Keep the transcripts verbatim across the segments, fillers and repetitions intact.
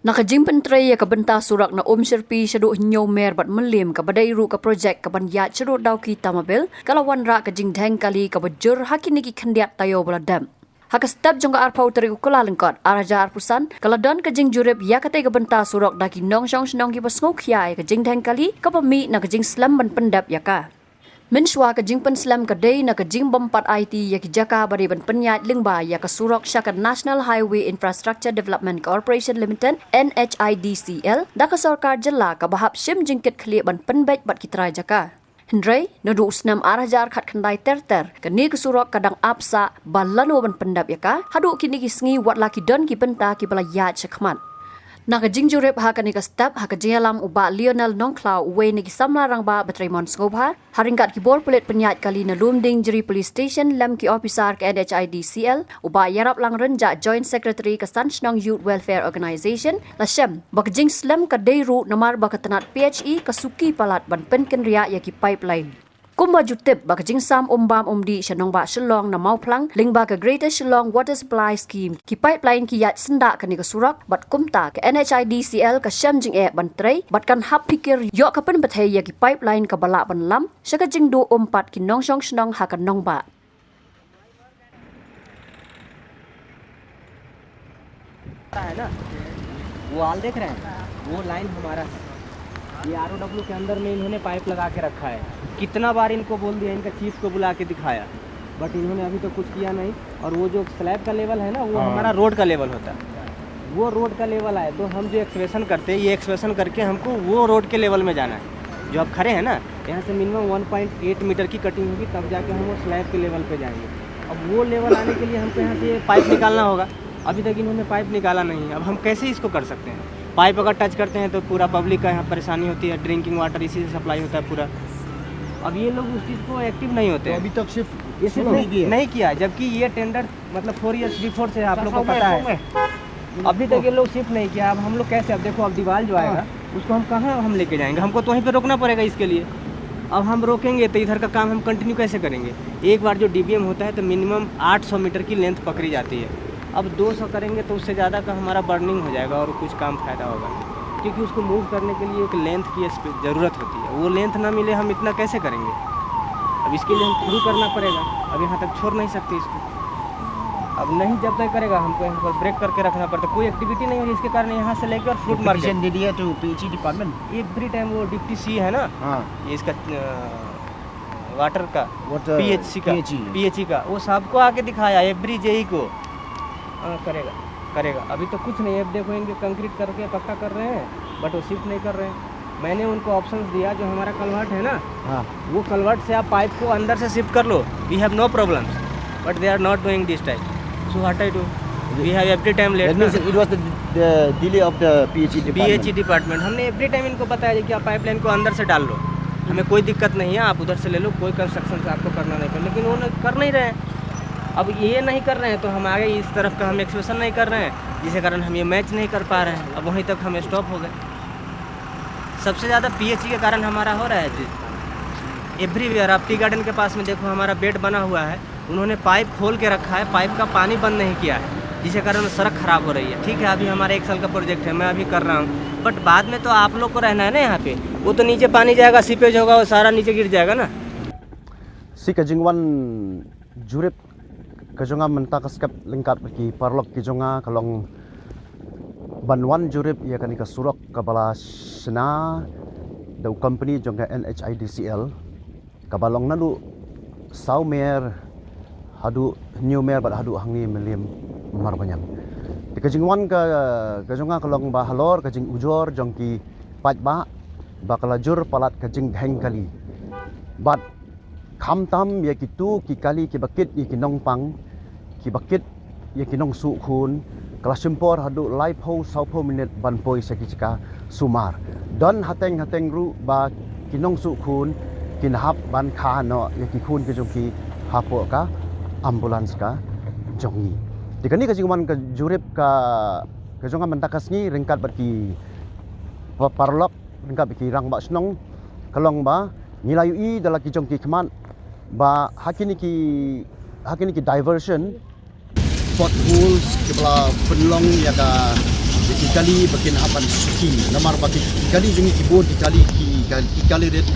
Na ka jingpyntrei ïa ka bynta surok na Umshyrpi shaduh Hynñiewmer bad Mylliem kaba dei ruh ka projek kaban ïaid shaduh Dawki Tamabil, ka la wanrah ka jingdheng kali kaba jur ha kine ki khyndiat taïew ba la dep. Ha ka step jong ka arphew tarik u Kyllalyngkot, ar hajar arphew san, ka la don ka jingjurip ïa katei ka bynta surok da ki nongshong shnong kiba sngewkhia ïa ka jingdheng kali kaba mih na ka jingslem ban pyndep ïa ka. Mynshuwa, ka jingpynslem ka dei na ka jingbym pat aiti ïa ki jaka ba dei ban pynïaid lyngba ïa ka surok sha ka National Highway Infrastructure Development Corporation Limited, N H I D C L, da ka sorkar jylla kaba hap shim jingkitkhlieh ban pynbeit bad ki trai jaka. Hynrei naduh u snem ar hajar khatkhyndai ter ter, kane ka surok ka dang ap sah ba lano ban pyndep ïa ka, haduh kine ki sngi wat la ki don ki bynta kiba la ïaid shakhmat. Na ka jingjurip ha kane ka step, ha ka jingïalam u Bah Lionel Nongkhlaw, uwei na ki samla rangbah ba trei mon sngewbha ha ryngkat ki bor pulit pynïaid kali na Lumdiengjri Police Station lem ki ophisar ka N H I D C L, u Bah Ïaraplang Rynjah, Joint Secretary ka San Shnong Youth Welfare Organization, la shem ba ka jingslem ka dei ruh namar ba ka tnat P H E ka suki palat ban pynkynriah ïa ki pipeline. Kumba ju tip ba ka jingsam um bam um dih sha nongbah Shillong na Mawphlang lyngba ka Greater Shillong Water Supply Scheme, ki pipeline ki ïaid syndah kane ka surok, bad kumta ka N H I D C L ka shem jingeh ban trei bad kan hap phikir ïoh ka pynbthei ïa ki pipeline kaba lah ban lam sha ka jingduh um pat ki nongshong shnong ha ka nongbah. है ना, वो आल देख रहे हैं, वो लाइन हमारा है। ये आरओडब्ल्यू के अंदर में इन्होंने पाइप लगा के रखा है। कितना बार इनको बोल दिया, इनका चीफ को बुला के दिखाया, बट इन्होंने अभी तक कुछ किया नहीं। और वो जो स्लैब का लेवल है ना, वो हाँ। हमारा रोड का लेवल होता है, वो रोड का लेवल आए तो हम जो एक्सवेशन करते हैं, ये एक्सवेशन करके हमको वो रोड के लेवल में जाना है। जो आप खड़े हैं ना, यहाँ से minimum one point eight meter की कटिंग होगी, तब जाके हम वो स्लैब के लेवल पे जाएंगे। अब वो लेवल आने के लिए हमको यहाँ से पाइप निकालना होगा। अभी तक इन्होंने पाइप निकाला नहीं है, अब हम कैसे इसको कर सकते हैं? पाइप अगर टच करते हैं तो पूरा पब्लिक का यहाँ परेशानी होती है, ड्रिंकिंग वाटर इसी से सप्लाई होता है पूरा। अब ये लोग उस चीज़ को एक्टिव नहीं होते तो हैं। अभी तक शिफ्ट ये सिर्फ सुनो। नहीं, नहीं किया, जबकि ये टेंडर मतलब फोर ईयर्स बिफोर से आप लोग को पता है। अभी तक ये लोग शिफ्ट नहीं किया। अब हम लोग कैसे, अब देखो, अब दीवार जो आएगा, उसको हम कहाँ हम लेके जाएंगे? हमको तो वहीं पे रोकना पड़ेगा इसके लिए। अब हम रोकेंगे तो इधर का काम हम कंटिन्यू कैसे करेंगे? एक बार जो डीबीएम होता है तो मिनिमम आठ सौ मीटर की लेंथ पकड़ी जाती है। अब दो सौ करेंगे तो उससे ज़्यादा का हमारा बर्निंग हो जाएगा और कुछ काम फ़ायदा होगा नहीं, क्योंकि उसको मूव करने के लिए एक लेंथ की स्पे- ज़रूरत होती है। वो लेंथ ना मिले, हम इतना कैसे करेंगे? अब इसके लिए हम थ्रू करना पड़ेगा। अब यहाँ तक छोड़ नहीं सकते इसको। अब नहीं जब तक करेगा, हमको यहाँ पर ब्रेक करके रखना पड़ता है। कोई एक्टिविटी नहीं हो रही, इसके कारण यहाँ से लेके और फ्रूट मार्केट। पिटिशन दे दिया तो पीएचई डिपार्टमेंट। एवरी टाइम वो डिप्टी सी है ना, हाँ। ये इसका वाटर का, वाटर पीएचसी का, पीएचई। पीएचई का, वो सबको आके दिखाया, एवरी जेई को। हाँ, करेगा, करेगा। अभी तो कुछ नहीं है। अब देखो, इनके कंक्रीट करके पक्का कर रहे हैं, बट वो शिफ्ट नहीं कर रहे हैं। मैंने उनको ऑप्शंस दिया, जो हमारा कलवर्ट है ना, हाँ। वो कलवर्ट से आप पाइप को अंदर से शिफ्ट कर लो, we have no problems, but they are not doing this type. So what I do, we have every time late That ना। means it was the, the delay of the PHE department. PHE department, हमने every time इनको बताया कि आप पाइपलाइन को अंदर से डाल लो, हमें कोई दिक्कत नहीं है, आप उधर से ले लो, कोई कंस्ट्रक्शन से आपको करना नहीं पड़ेगा, लेकिन वो न- कर नहीं रहे हैं। अब ये नहीं कर रहे हैं तो हम आगे इस तरफ का हम एक्सवेशन नहीं कर रहे हैं, जिसके कारण हम ये मैच नहीं कर पा रहे हैं। अब वहीं तक हम स्टॉप हो गए। सबसे ज़्यादा पीएचई के कारण हमारा हो रहा है जी। एवरीवेयर आप टी गार्डन के पास में देखो, हमारा बेड बना हुआ है, उन्होंने पाइप खोल के रखा है, पाइप का पानी बंद नहीं किया है, जिसके कारण सड़क खराब हो रही है। ठीक है, अभी हमारा एक साल का प्रोजेक्ट है, मैं अभी कर रहा हूँ, बट बाद में तो आप लोग को रहना है ना यहाँ पे। वो तो नीचे पानी जाएगा, सीपेज होगा, वो सारा नीचे गिर जाएगा ना। Shi ka jingwan jurip ka jong nga mynta ka step lyngkat bad ki paralok ki jong nga ka long ban wan jurip ïa kane ka surok kaba la shna da u company jong ka NHIDCL, kaba long naduh Sawmer haduh Hynñiewmer bad haduh hangne Mylliem Marbaniang. Te ka jingwan ka, ka jong nga ka long ba halor ka jingujor jong ki paidbah ba ka la jur palat ka jingdheng kali. Bad khamtam ïa kitu ki kali kiba kit ïa ki nongpang, kiba kit ïa ki nongsuk khun, ka la shim por haduh laiphew sawphew minit ban poi sha ki jaka sumar. Don hateng hateng ruh ba ki nongsuk khun kin hap ban kha noh ïa ki khun ki jong ki hapoh ka ambulance ka jong ngi. Te kane ka jingwan ka jurip ka, ka jong nga mynta ka sngi ryngkat bad ki pa-, paralok, ryngkat bad ki rangbah shnong, ka long ba ngi la ïohi da la ki jong ki khmat ba ha kine ki, ha kine ki diversion, potholes kiba la pynlong ïa ka, Ki kali ba kin hap ban suki. Namar ba ki, ki kali jong ngi ki bun ki kali ki, ki kali rit.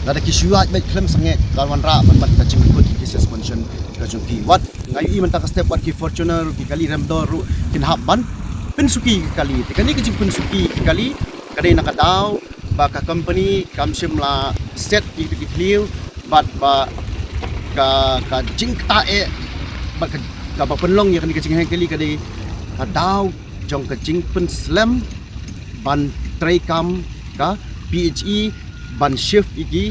Lada ki shu ïaid beit khlem sangeh, kan wanrah ban ban ka jingkut ki suspension ka jong ki. Wat nga ïohi mynta ka step wat ki Fortuner, ki kali remdor ruh kin hap ban pynsuki ki kali. Te kane ka jingpynsuki ki kali ka dei na ka daw ba ka company kam shym la set ïa ki thliew bad ba ka, ka jingktah eh bad ka, kaba pynlong ïa kane ka jingheng kali ka dei ka daw jong ka jingpynslem ban treikam ka P H E ban shift ïa ki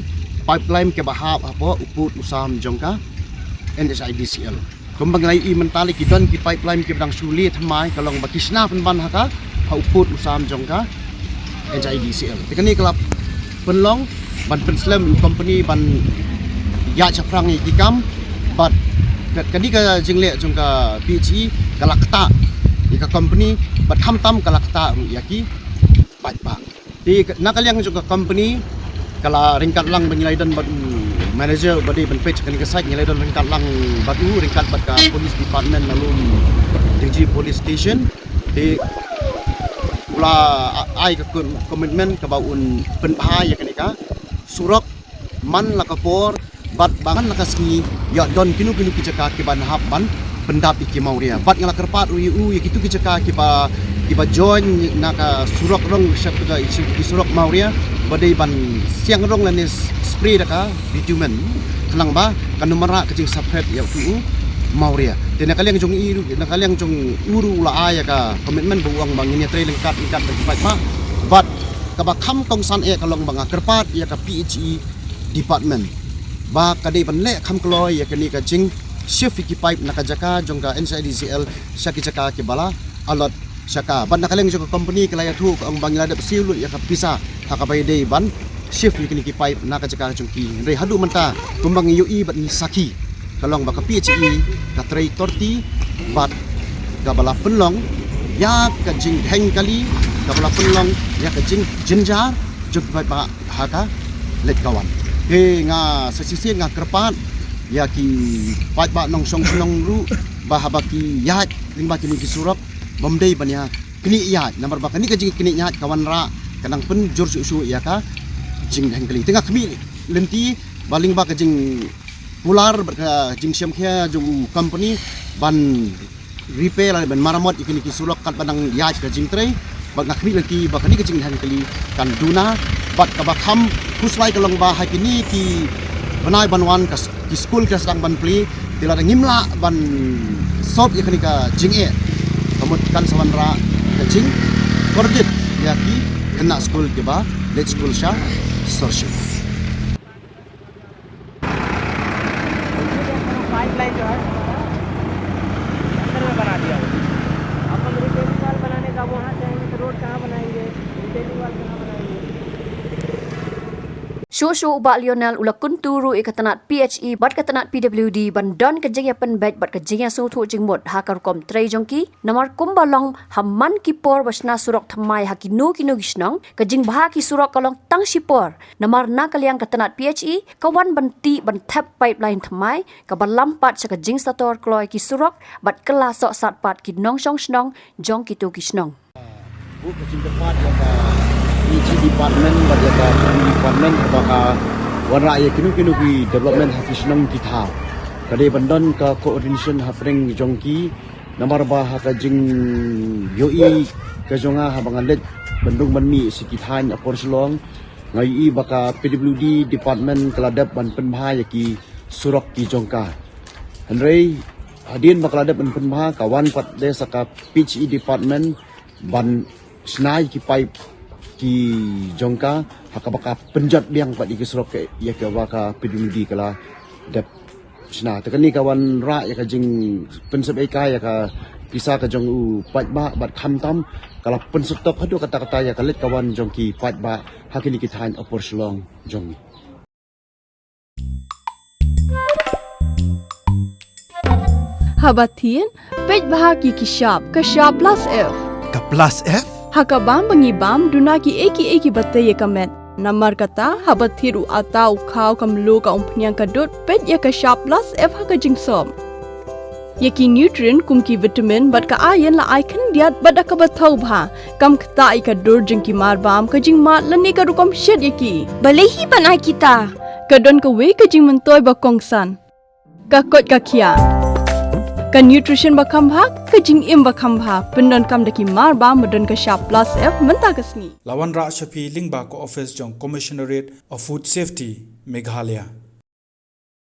pipeline kiba hap hapoh u pud u sam jong ka N H I D C L. Kumba ngi la ïohi mynta, la ki don ki pipeline kiba dang shu leh thymmai, ka long ba ki shna pynban ha ka, ha u pud u sam jong ka N H I D C L. Te kane ka la pynlong ban pynslem ïa u company ban ïaid shaphrang ïa ki kam bad ka, kane ka jingleh jong ka P H E ka la ktah ïa ka company bad khamtam ka la ktah ruh ïa ki paidbah. Te ka, na ka liang jong ka company ka la ryngkat lang ba ngi la ïadon bad u manager ba dei ban peit kane ka site, ngi la ïadon ryngkat lang bad u, ryngkat bad ka police department na lum D G police station. Te u la a-, ai ka com-, commitment kaba un pynbha ïa kane ka surok man la ka por bad ba man la ka sngi ïa don kino kino ki jaka kiban hap ban pyndap ïa ki mawria. Bad nga la kyrpad ruh ïa u ïa kito ki jaka kiba, kiba join na ka surok rong sha ka, ki surok mawria ba dei ban siang rong lane s-, spray da ka bitumen. Khnang ba kan ym wanrah ka jingsaphriang ïa uto u mawria. Te na ka liang jong i ruh, na ka liang jong u ruh u la ai ïa ka commitment ba u ong ba ngin ïatrei ryngkat ryngkat bad ki paidbah. Bad kaba kham kongsan eh ka long ba nga kyrpad ïa ka P H E department ba ka dei ban leh kham kloi ïa kane ka jing shift ïa ki pipe na ka jaka jong ka N H I D C L sha ki jaka kiba la allot sha ka. Bad na ka liang jong ka company ka la ïathuh ka ong ba ngi la dep siew lut ïa ka pisa ha kaba ïadei ban shift ïa kine ki pipe na ka jaka jong ki. Hynrei haduh mynta kumba ngi ïohi bad ngi sakhi ka long ba ka P H E ka trei torti bad kaba la pynlong ïa ka jingheng kali, kaba la pynlong ïa ka jingjynjar jong ki paidbah ha ka leit ka wan. He nga sa shisien nga kyrpad ïa ki paidbah nongshong shnong ruh ba haba ki ïaid lyngba kine ki surok bym dei ban ïa knieh ïaid, namar ba kane ka jingknieh ïaid ka wanrah ka nang pynjur shuh shuh ïa ka jingheng kali. Te nga khmih lynti ba lyngba ka jingkular bad ka jingshemkhia jong u company ban repair lane ban maramot ïa kine ki surok katba nang ïaid ka jingtrei. Bad nga khmih lynti ba kane ka jingheng kali kan duna bad kaba kham khuslai ka long ba ha kine ki bnai ban wan ka s-, ki skul ki sdang ban plie, te lada ngim lah ban sop ïa kane ka jingeh, ka mut kan sa wanrah ka jingkordit ïa ki khynnah skul kiba leit skul sha sorshi. Pipeline जो है अंदर में बना दिया हुआ है। अब हम रिटेनिंग वॉल बनाने का, वहाँ जाएंगे तो रोड कहाँ बनाएंगे, रिटेनिंग वॉल कहाँ बनाएंगे? Shuh shuh u Bah Lionel u la kyntu ruh ïa ka tnat P H E bad ka tnat P W D ban don ka jingïapynbeit bad ka jingïasngewthuh jingmut ha ka rukom trei jong ki. Namar kumba long ha man ki por ba shna surok thymmai ha kino kino ki shnong, ka jingbha ki surok ka long tang shipor. Namar na ka liang ka tnat P H E ka wan ban tih ban thep pipeline thymmai kaba lam pat sha ka jingsator kloi ki surok bad kylla sohsat pat ki nongshong shnong jong kito ki shnong. Buh ka jingkyrpad ïa ka P H E department bad ïa ka P W D department ba ka wanrah ïa kino kino ki development ha ki shnong ki thaw. Ka dei ban don ka coordination hapdeng jong ki, namar ba ha ka jingïohi ka jong nga haba nga leit ban rung ban mih sha ki thaiñ ha por Shillong, nga ïohi ba ka P W D department ka la dep ban pynbha ïa ki surok ki jong ka. Hynrei hadien ba ka la dep ban pynbha, ka wan pat de sa ka P H E department ban shna ïa ki pipe ki jong ka, ha kaba ka pynjot biang pat ïa ki surok ka, ïa kaba ka P W D ka la dep shna. Te kane ka wanrah ïa ka jingpynsep ïa ka, ïa ka pisa ka jong u paidbah bad khamtam ka la pynsyrtok haduh katta katta ïa ka leit ka wan jong ki paidbah ha kine ki thaiñ ha por Shillong jong ngi. Haba thied, peit bha ki ki shap, ka shap plus F. Ka plus F? Ha ka bam ba ngi bam, duna kiei kiei kiba tei ïa ka met. Namar kata, haba thied u atta, u khaw, ka mluh, ka umphniang, ka dud, peit ïa ka shap plus F ha ka jingsop. Ïa ki nutrient kum ki vitamin bad ka iron la ai khyndiat bad da kaba thaw bha. Kam ktah ïa ka dur jong ki marbam, ka jingmad lane ka rukom shet ïa ki. Balei hi ban ai kita? Ka don kawei ka jingmyntoi ba kongsan. Ka koit ka khiah. Ka nutrition ba kham bha, ka jingim ba kham bha. Pyndonkam da ki marbam ba don ka shap plus F mynta ka sngi. La wanrah sha phi lyngba ka office jong Commissionerate of Food Safety, Meghalaya.